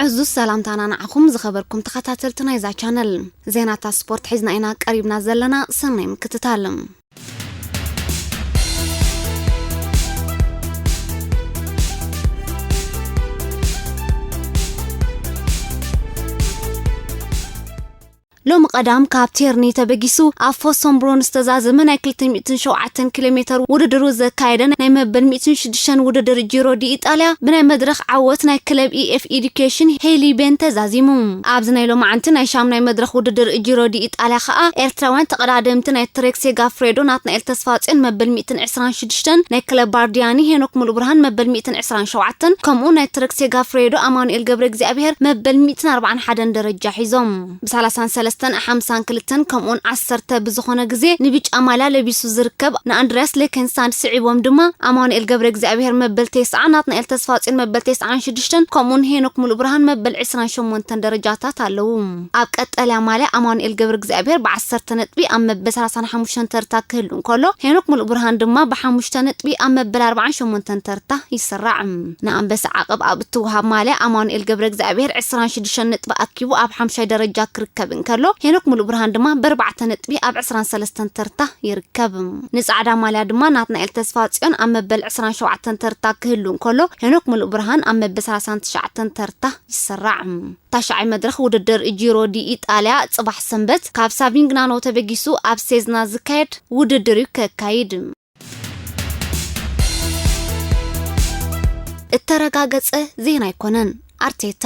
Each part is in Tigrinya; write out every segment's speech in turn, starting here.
ዕዙዝ ሰላምታና ንዓኹም ዝኸበርኩም ተኸታተልቲ ናይዛ ቻነል። ዜናታት ስፖርት ሒዝና ኢና ቀሪብና ዘለና፣ ሰናይ ምክትታል። ሎሚ ቀዳም ካብ ቴርኒ ተበጊሱ ኣብ ፎሶምብሮን ዝተዛዘመ ናይ ክልተ ሚእትን ሸውዓተን ኪሎ ሜተር ውድድሩ ዘካየደ ናይ መበል ሚእትን ሽዱሽተን ውድድር ጂሮ ዲ ኢጣልያ ብናይ መድረኽ ዓወት ናይ ክለብ ኢኤፍ ኤዱኬሽን ሄሊ ቤን ተዛዚሙ። ኣብዚ ናይ ሎማዓንቲ ናይ ሻምናይ መድረኽ ውድድር ጂሮ ዲ ኢጣልያ ከኣ ኤርትራውያን ተቐዳደምቲ ናይ ትሬክ ሴጋፍሬዶ ናትናኤል ተስፋጽዮን መበል ሚእትን ዕስራን ሽዱሽተን፣ ናይ ክለብ ባርዲያኒ ሄኖክ ሙሉብርሃን መበል ሚእትን ዕስራን ሸውዓተን፣ ከምኡ ናይ ትሬክ ሴጋፍሬዶ ኣማኑኤል ገብረ እግዚኣብሔር መበል ሚእትን ኣርባዓን ሓደን ደረጃ ሒዞም። ብ ሰላሳን ሰለስተን ሓምሳን ክልተን ከምኡውን ዓሰርተ ብዝኾነ ግዜ ንብጫ ማልያ ለቢሱ ዝርከብ ንኣንድርያስ ሌከንሳንድ ስዒቦም ድማ ኣማኑኤል ገብረ እግዚኣብሔር መበል ተስዓ፣ ናትናኤል ተስፋጽዮን መበል ተስዓን ሽዱሽተን ከምኡውን ሄኖክ ሙሉብርሃን መበል ዕስራን ሸሞንተን ደረጃታት ኣለዉ። ኣብ ቀጠልያ ማልያ ኣማኑኤል ገብረ እግዚኣብሔር ብዓሰርተ ነጥቢ ኣብ መበል ሰላሳን ሓሙሽተን ተርታ ክህሉ እንከሎ፣ ሄኖክ ሙሉብርሃን ድማ ብሓሙሽተ ነጥቢ ኣብ መበል ኣርባዓን ሸሞንተን ተርታ ይስራዕ። ንኣንበሳ ዓቐብ ኣብ እትወሃብ ማልያ ኣማኑኤል ገብረ እግዚኣብሔር ዕስራን ሽዱሽተን ነጥቢ ኣኪቡ ኣብ ሓምሻይ ደረጃ ክርከብ እንከሎ፣ ሄኖክ ሙሉብርሃን ድማ ብኣርባዕተ ነጥቢ ኣብ ዕስራን ሰለስተን ተርታ ይርከብ። ንጻዕዳ ማልያ ድማ ናትናኤል ተስፋጽዮን ኣብ መበል ዕስራን ሸውዓተን ተርታ ክህሉ እንከሎ፣ ሄኖክ ሙሉብርሃን ኣብ መበል ሰላሳን ትሽዓተን ተርታ ይስራዕ። ታሽዓይ መድረኽ ውድድር ጂሮ ዲ ኢጣልያ ጽባሕ ሰንበት ካብ ሳቪግናኖ ተበጊሱ ኣብ ሴዝና ዝካየድ ውድድር እዩ ከካይድ። እተረጋገጸ ዜና ኣይኮነን። ኣርቴታ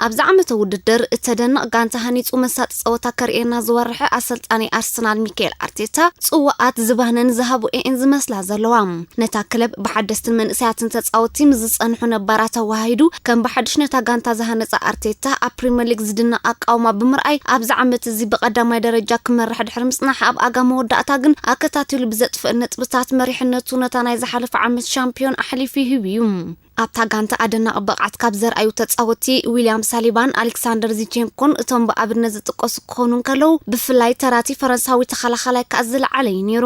ኣብዚ ዓመተ ውድድር እተደንቕ ጋንታ ሃኒጹ መሳጢ ጸወታ ከርእየና ዝወርሐ ኣሰልጣኒ ኣርሰናል ሚካኤል ኣርቴታ ጽዋኣት ዝባህነን ዝሃቡ ኤን ዝመስላ ዘለዋ። ነታ ክለብ ብሓደስትን መንእሰያትን ተጻወትቲ ምስ ዝጸንሑ ነባራት ኣወሃሂዱ ከም ብሓድሽ ነታ ጋንታ ዝሃነጸ ኣርቴታ ኣብ ፕሪምየር ሊግ ዝድነቕ ኣቃውማ ብምርኣይ ኣብዚ ዓመት እዚ ብቐዳማይ ደረጃ ክመርሕ ድሕሪ ምጽናሕ ኣብ ኣጋ መወዳእታ ግን ኣከታቲሉ ብዘጥፍእ ነጥብታት መሪሕነቱ ነታ ናይ ዝሓለፈ ዓመት ሻምፒዮን ኣሕሊፉ ይህብ እዩ። ኣብታ ጋንታ ኣደናቒ ብቕዓት ካብ ዘርኣዩ ተጻወትቲ ዊልያም ሳሊባን ኣሌክሳንደር ዚቼንኮን እቶም ብኣብነት ዝጥቀሱ ክኾኑ እንከለዉ፣ ብፍላይ ተራቲ ፈረንሳዊ ተኸላኻላይ ከኣ ዝለዓለ እዩ ነይሩ።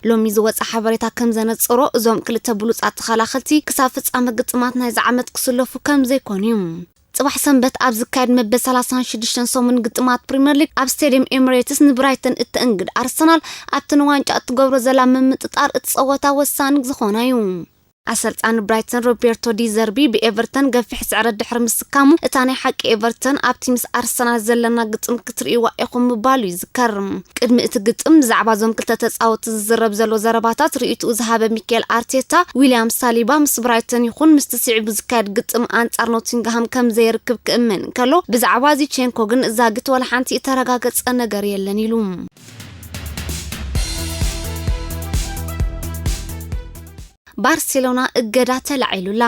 ሎሚ ዝወጸ ሓበሬታ ከም ዘነጽሮ፣ እዞም ክልተ ብሉጻት ተኸላኸልቲ ክሳብ ፍጻመ ግጥማት ናይዚ ዓመት ክስለፉ ከም ዘይኮኑ እዩ። ጽባሕ ሰንበት ኣብ ዝካየድ መበል ሰላሳን ሽዱሽተን ሰሙን ግጥማት ፕሪምየር ሊግ ኣብ ስቴድየም ኤምሬትስ ንብራይተን እተእንግድ ኣርሰናል ኣብቲ ንዋንጫ እትገብሮ ዘላ ምምጥጣር እቲ ጸወታ ወሳኒ ዝኾነ እዩ። ኣሰልጣኒ ብራይተን ሮቤርቶ ዲ ዘርቢ ብኤቨርተን ገፊሕ ስዕረት ድሕሪ ምስካሙ፣ እታ ናይ ሓቂ ኤቨርተን ኣብቲ ምስ ኣርሰናል ዘለና ግጥም ክትርእይዋ ኢኹም ምባሉ ይዝከር። ቅድሚ እቲ ግጥም ብዛዕባ እዞም ክልተ ተጻወትቲ ዝዝረብ ዘሎ ዘረባታት ርእይትኡ ዝሃበ ሚካኤል ኣርቴታ፣ ዊልያም ሳሊባ ምስ ብራይተን ይኹን ምስቲ ስዒቡ ዝካየድ ግጥም ኣንጻር ኖቲንግሃም ከም ዘየርክብ ክእመን እንከሎ፣ ብዛዕባ ዚቼንኮ ግን ዛጊት ዋላ ሓንቲ እተረጋገጸ ነገር የለን ኢሉ። ባርሴሎና እገዳ ተላዒሉላ።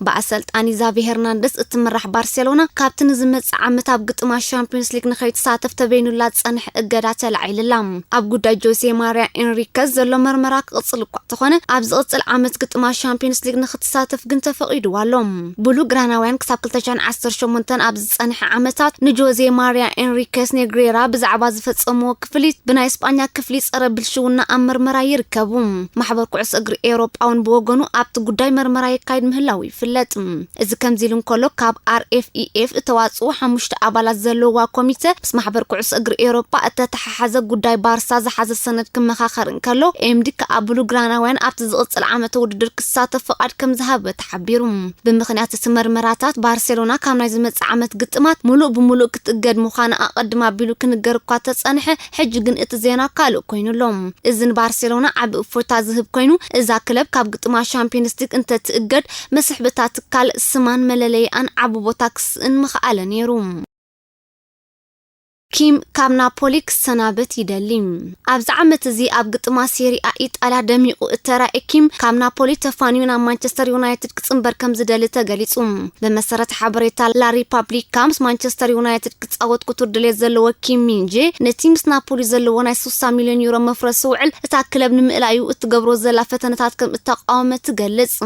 ብኣሰልጣኒ ዛቪ ሄርናንደስ እትምራሕ ባርሴሎና ካብቲ ንዝመጽእ ዓመት ኣብ ግጥማት ሻምፒዮንስ ሊግ ንኸይትሳተፍ ተበይኑላ ዝጸንሐ እገዳ ተላዒሉላ። ኣብ ጉዳይ ጆዜ ማርያ ኤንሪከዝ ዘሎ መርመራ ክቕጽል እኳ እንተኾነ፣ ኣብ ዝቕጽል ዓመት ግጥማት ሻምፒዮንስ ሊግ ንኽትሳተፍ ግን ተፈቒድዋ ኣሎ። ብሉ ግራናውያን ክሳብ ክልተ ሽሕን ዓሰርተ ሸሞንተን ኣብ ዝጸንሐ ዓመታት ንጆዜ ማርያ ኤንሪከስ ኔግሬራ ብዛዕባ ዝፈጸምዎ ክፍሊት ብናይ ስጳኛ ክፍሊ ጸረ ብልሽውና ኣብ መርመራ ይርከቡ። ማሕበር ኩዕሶ እግሪ ኤውሮጳ እውን ብወገኑ ኣብቲ ጉዳይ መርመራ የካይድ ምህላው ይፍለጥ። እዚ ከምዚ ኢሉ እንከሎ፣ ካብ ኣር ኤፍ ኢ ኤፍ እተዋጽኡ ሓሙሽተ ኣባላት ዘለውዋ ኮሚተ ምስ ማሕበር ኩዕሶ እግሪ ኤውሮጳ እተተሓሓዘ ጉዳይ ባርሳ ዝሓዘ ሰነድ ክመኻኸር እንከሎ፣ ኤምዲ ከኣ ብሉግራናውያን ኣብቲ ዝቕጽል ዓመተ ውድድር ክሳተፍ ፍቓድ ከም ዝሃበ ተሓቢሩ። ብምኽንያት እቲ መርመራታት፣ ባርሴሎና ካብ ናይ ዝመጽእ ዓመት ግጥማት ምሉእ ብምሉእ ክትእገድ ምዃና ኣቐድም ኣቢሉ ክንገር እኳ ተጸንሐ፣ ሕጂ ግን እቲ ዜና ካልእ ኮይኑ ኣሎ። እዚ ንባርሴሎና ዓቢ እፎይታ ዝህብ ኮይኑ፣ እዛ ክለብ ካብ ግጥማት ሻምፒዮንስ ሊግ እንተትእገድ፣ መስሕብ እታ ትካል ስማን መለለይኣን ዓቢ ቦታ ክስእን ምኽኣለ ነይሩ። ኪም ካብ ናፖሊ ክሰናበት ይደሊ። ኣብዚ ዓመት እዚ ኣብ ግጥማት ሴሪኣ ኢጣልያ ደሚቑ እተራእየ ኪም፣ ካብ ናፖሊ ተፋንዩ ናብ ማንቸስተር ዩናይትድ ክጽንበር ከም ዝደሊ ተገሊጹ። ብመሰረት ሓበሬታ ላ ሪፓብሊካ፣ ምስ ማንቸስተር ዩናይትድ ክጻወት ክቱር ድሌት ዘለዎ ኪም ሚንጄ፣ ነቲ ምስ ናፖሊ ዘለዎ ናይ ስሳ ሚልዮን ዩሮ መፍረሲ ውዕል እታ ክለብ ንምእላዩ እትገብሮ ዘላ ፈተነታት ከም እተቃወመ ትገልጽ።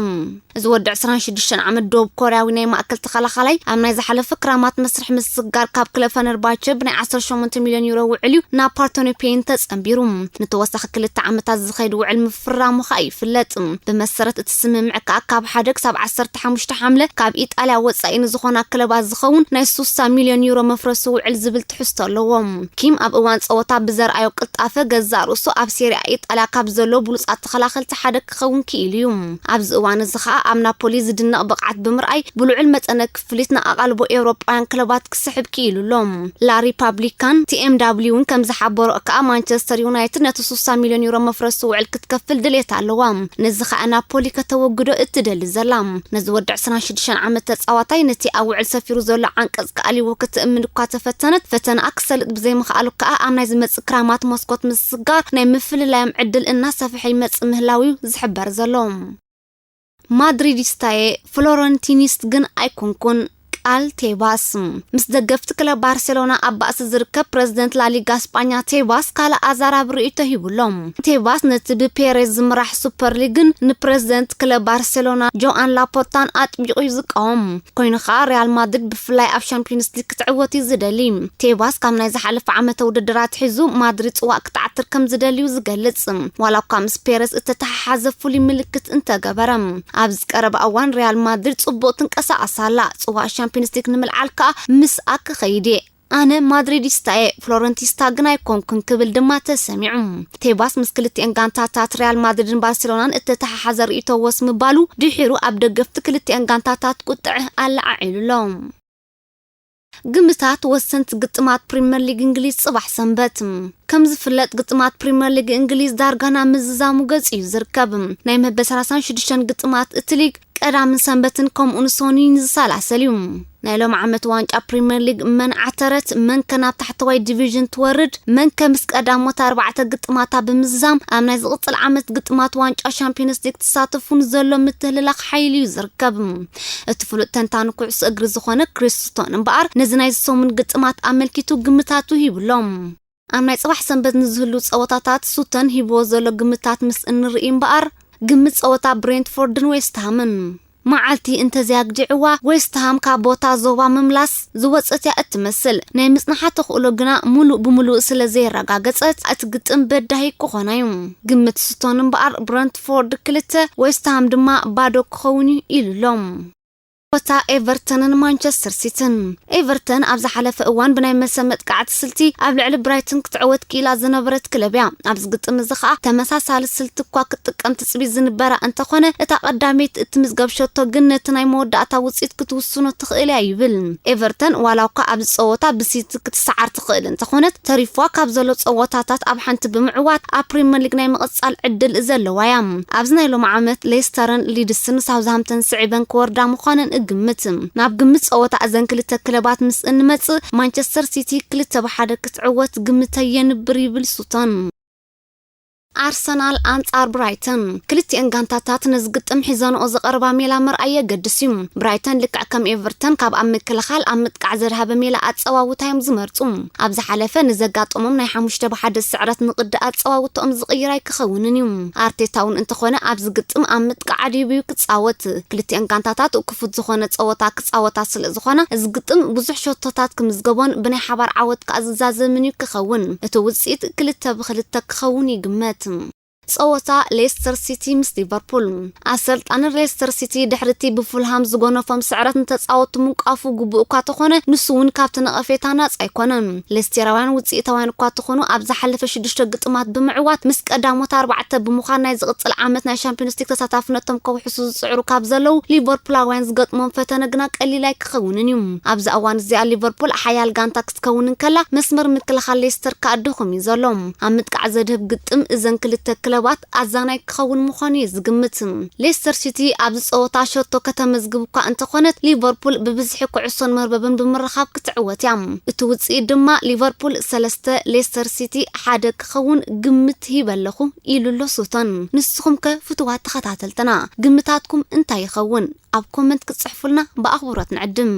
እዚ ወዲ ዕስራን ሽዱሽተን ዓመት ደቡብ ኮርያዊ ናይ ማእከል ተኸላኻላይ፣ ኣብ ናይ ዝሓለፈ ክራማት መስርሕ ምስግጋር ካብ ክለብ ፈነርባቸ ብናይ ዓሰርተ ሸሞንተ ሚልዮን ዩሮ ውዕል እዩ ናብ ፓርተኖፔን ተጸንቢሩ። ንተወሳኺ ክልተ ዓመታት ዝኸይድ ውዕል ምፍራሙ ከኣ ይፍለጥ። ብመሰረት እቲ ስምምዕ ከኣ ካብ ሓደ ክሳብ ዓሰርተ ሓሙሽተ ሓምለ ካብ ኢጣልያ ወጻኢ ንዝኾና ክለባት ዝኸውን ናይ ሱሳ ሚልዮን ዩሮ መፍረሲ ውዕል ዝብል ትሕዝቶ ኣለዎ። ኪም ኣብ እዋን ጸወታ ብዘርኣዮ ቅልጣፈ ገዛእ ርእሱ ኣብ ሴሪያ ኢጣልያ ካብ ዘሎ ብሉጻት ተኸላኸልቲ ሓደ ክኸውን ክኢሉ እዩ። ኣብዚ እዋን እዚ ከኣ ኣብ ናፖሊ ዝድነቕ ብቕዓት ብምርኣይ ብልዑል መጠነ ክፍሊት ንኣቓልቦ ኤውሮጳውያን ክለባት ክስሕብ ክኢሉ ኣሎ። ላ ሪፓብሊካን ቲ ኤም ዳብሊው ን ከም ዝሓበሮ ከኣ ማንቸስተር ዩናይትድ ነቲ ሱሳ ሚልዮን ዩሮ መፍረሲ ውዕል ክትከፍል ድሌት ኣለዋ። ነዚ ከኣ ናፖሊ ከተወግዶ እትደሊ ዘላ። ነዚ ወዲ ዕስራን ሽዱሽተን ዓመት ተጻዋታይ ነቲ ኣብ ውዕል ሰፊሩ ዘሎ ዓንቀጽ ክኣልይዎ ክትእምን እኳ ተፈተነት፣ ፈተናኣ ክሰልጥ ብዘይምኽኣሉ ከኣ ኣብ ናይ ዝመጽእ ክራማት መስኮት ምስጋር ናይ ምፍልላዮም ዕድል እናሰፍሐ ይመጽእ ምህላው እዩ ዝሕበር ዘሎ። ማድሪዲስታየ ፍሎረንቲኒስት ግን ኣይኮንኩን። ቃል ቴባስ ምስ ደገፍቲ ክለብ ባርሴሎና ኣብ ባእሲ ዝርከብ ፕረዚደንት ላሊጋ ስጳኛ ቴባስ ካልእ ኣዛራቢ ርእይቶ ሂቡሎም። ቴባስ ነቲ ብፔሬዝ ዝምራሕ ሱፐር ሊግን ንፕረዚደንት ክለብ ባርሴሎና ጆኣን ላፖርታን ኣጥቢቑ እዩ ዝቃወም። ኮይኑ ኸኣ ሪያል ማድሪድ ብፍላይ ኣብ ሻምፒዮንስ ሊግ ክትዕወት እዩ ዝደሊ። ቴባስ ካብ ናይ ዝሓለፈ ዓመተ ውድድራት ሒዙ ማድሪድ ጽዋእ ክትዓትር ከም ዝደልዩ ዝገልጽ። ዋላ እኳ ምስ ፔሬዝ እተተሓሓዘ ፍሉይ ምልክት እንተገበረ። ኣብዚ ቀረባ እዋን ሪያል ማድሪድ ጽቡቕ ትንቀሳቐስ ኣላ። ጽዋእ ሻምፒዮንስ ሊግ ንምልዓል ከኣ ምስኣ ክኸይድ እየ። ኣነ ማድሪዲስታ እየ፣ ፍሎረንቲስታ ግን ኣይኮንኩን ክብል ድማ ተሰሚዑ። ቴባስ ምስ ክልቲኤን ጋንታታት ሪያል ማድሪድን ባርሴሎናን እተተሓሓዘ ርእይቶ ወስ ምባሉ ድሒሩ ኣብ ደገፍቲ ክልቲኤን ጋንታታት ቁጥዐ ኣለዓዒሉ ኣሎ። ግምታት ወሰንቲ ግጥማት ፕሪምየር ሊግ እንግሊዝ ጽባሕ ሰንበት። ከም ዝፍለጥ ግጥማት ፕሪምየር ሊግ እንግሊዝ ዳርጋ ናብ ምዝዛሙ ገጽ እዩ ዝርከብ። ናይ መበል ሰላሳን ሽዱሽተን ግጥማት እቲ ሊግ ቀዳምን ሰንበትን ከምኡን ሰኑይን ዝሰላሰል እዩ። ናይ ሎም ዓመት ዋንጫ ፕሪምየር ሊግ መን ዓተረት፣ መን ከ ናብ ታሕተዋይ ዲቪዥን ትወርድ፣ መን ከ ምስ ቀዳሞት ኣርባዕተ ግጥማታ ብምዝዛም ኣብ ናይ ዝቕጽል ዓመት ግጥማት ዋንጫ ሻምፒዮንስ ሊግ ትሳተፉን ዘሎ ምትህልላኽ ሓይሊ እዩ ዝርከብ። እቲ ፍሉጥ ተንታኒ ኩዕሶ እግሪ ዝኾነ ክሪስ ስቶን እምበኣር ነዚ ናይ ዝሰሙን ግጥማት ኣመልኪቱ ግምታቱ ሂቡሎም። ኣብ ናይ ጽባሕ ሰንበት ንዝህሉ ጸወታታት ሱተን ሂብዎ ዘሎ ግምታት ምስ እንርኢ እምበኣር፣ ግምት ጸወታ ብሬንትፎርድን ዌስትሃምን። መዓልቲ እንተዘያግዲዕዋ፣ ዌስትሃም ካብ ቦታ ዞባ ምምላስ ዝወጸት እያ እትመስል። ናይ ምጽንሓ ተኽእሎ ግና ምሉእ ብምሉእ ስለ ዘየረጋገጸት፣ እቲ ግጥም በዳሂ ክኾና እዩ። ግምት ስቶን እምበኣር ብረንትፎርድ ክልተ፣ ዌስትሃም ድማ ባዶ ክኸውን እዩ ኢሉ ኣሎ። ቦታ ኤቨርተንን ማንቸስተር ሲቲን። ኤቨርተን ኣብ ዝሓለፈ እዋን ብናይ መልሰ መጥቃዕቲ ስልቲ ኣብ ልዕሊ ብራይተን ክትዕወት ክኢላ ዝነበረት ክለብ እያ። ኣብዚ ግጥም እዚ ኸኣ ተመሳሳሊ ስልቲ እኳ ክትጥቀም ትጽቢት ዝንበራ እንተኾነ፣ እታ ቀዳመይቲ እትምዝገብ ሸቶ ግን ነቲ ናይ መወዳእታ ውጽኢት ክትውስኖ ትኽእል እያ ይብል። ኤቨርተን ዋላ እኳ ኣብዚ ጸወታ ብሲቲ ክትሰዓር ትኽእል እንተኾነት፣ ተሪፍዋ ካብ ዘሎ ጸወታታት ኣብ ሓንቲ ብምዕዋት ኣብ ፕሪምየር ሊግ ናይ ምቕጻል ዕድል ዘለዋ እያ። ኣብዚ ናይ ሎሚ ዓመት ሌስተርን ሊድስን ሳውዝሃምተን ስዒበን ክወርዳ ምዃነን እግምት። ናብ ግምት ጸወታ እዘን ክልተ ክለባት ምስ እንመጽእ፣ ማንቸስተር ሲቲ ክልተ ብሓደ ክትዕወት ግምተይ የንብር ይብል ሱቶን። ኣርሰናል ኣንጻር ብራይተን። ክልቲኤን ጋንታታት ነዚ ግጥም ሒዘንኦ ዝቐርባ ሜላ ምርኣይ የገድስ እዩ። ብራይተን ልክዕ ከም ኤቨርተን ካብ ኣብ ምክልኻል ኣብ ምጥቃዕ ዘድሃበ ሜላ ኣጸዋውታ እዮም ዝመርጹ። ኣብ ዝሓለፈ ንዘጋጠሞም ናይ ሓሙሽተ ብሓደ ስዕረት ንቕዲ ኣጸዋውትኦም ዝቕይር ኣይክኸውንን እዩ። ኣርቴታ እውን እንተኾነ ኣብዚ ግጥም ኣብ ምጥቃዕ ኣድሂቡ እዩ ክጻወት። ክልቲኤን ጋንታታት ክፉት ዝኾነ ጸወታ ክጻወታ ስለ ዝኾና፣ እዚ ግጥም ብዙሕ ሸቶታት ክምዝገቦን ብናይ ሓባር ዓወት ከኣ ዝዛዘምን እዩ ክኸውን። እቲ ውጽኢት ክልተ ብክልተ ክኸውን ይግመት። ጸወታ ሌስተር ሲቲ ምስ ሊቨርፑል። ኣሰልጣኒ ሌስተር ሲቲ ድሕሪ እቲ ብፉልሃም ዝጎነፎም ስዕረት ንተጻወቱ ምንቃፉ ግቡእ እኳ ተኾነ፣ ንሱ እውን ካብቲ ነቐፌታ ናጻ ኣይኮነን። ሌስቴራውያን ውጽኢታውያን እኳ ተኾኑ፣ ኣብ ዝሓለፈ ሽዱሽተ ግጥማት ብምዕዋት ምስ ቀዳሞት ኣርባዕተ ብምዃን ናይ ዝቕጽል ዓመት ናይ ሻምፒዮንስ ሊግ ተሳታፍነቶም ከውሕሱ ዝጽዕሩ ካብ ዘለዉ ሊቨርፑላውያን ዝገጥሞም ፈተነ ግና ቀሊል ኣይክኸውንን እዩ። ኣብዚ እዋን እዚኣ ሊቨርፑል ሓያል ጋንታ ክትከውን እንከላ፣ መስመር ምክልኻል ሌስተር ከኣ ድኹም እዩ ዘሎ። ኣብ ምጥቃዕ ዘድህብ ግጥም እዘን ክልተ ክለባት ኣዛናይ ክኸውን ምዃኑ እየ ዝግምት። ሌስተር ሲቲ ኣብዚ ጸወታ ሸቶ ከተመዝግብ እኳ እንተኾነት፣ ሊቨርፑል ብብዝሒ ኩዕሶን መርበብን ብምርኻብ ክትዕወት እያ። እቲ ውጽኢት ድማ ሊቨርፑል ሰለስተ፣ ሌስተር ሲቲ ሓደ ክኸውን ግምት ሂበ ኣለኹ ኢሉ ኣሎ ሱቶን። ንስኹም ከ ፍቱዋት ተኸታተልትና፣ ግምታትኩም እንታይ ይኸውን? ኣብ ኮመንት ክትጽሕፉልና ብኣኽብሮት ንዕድም።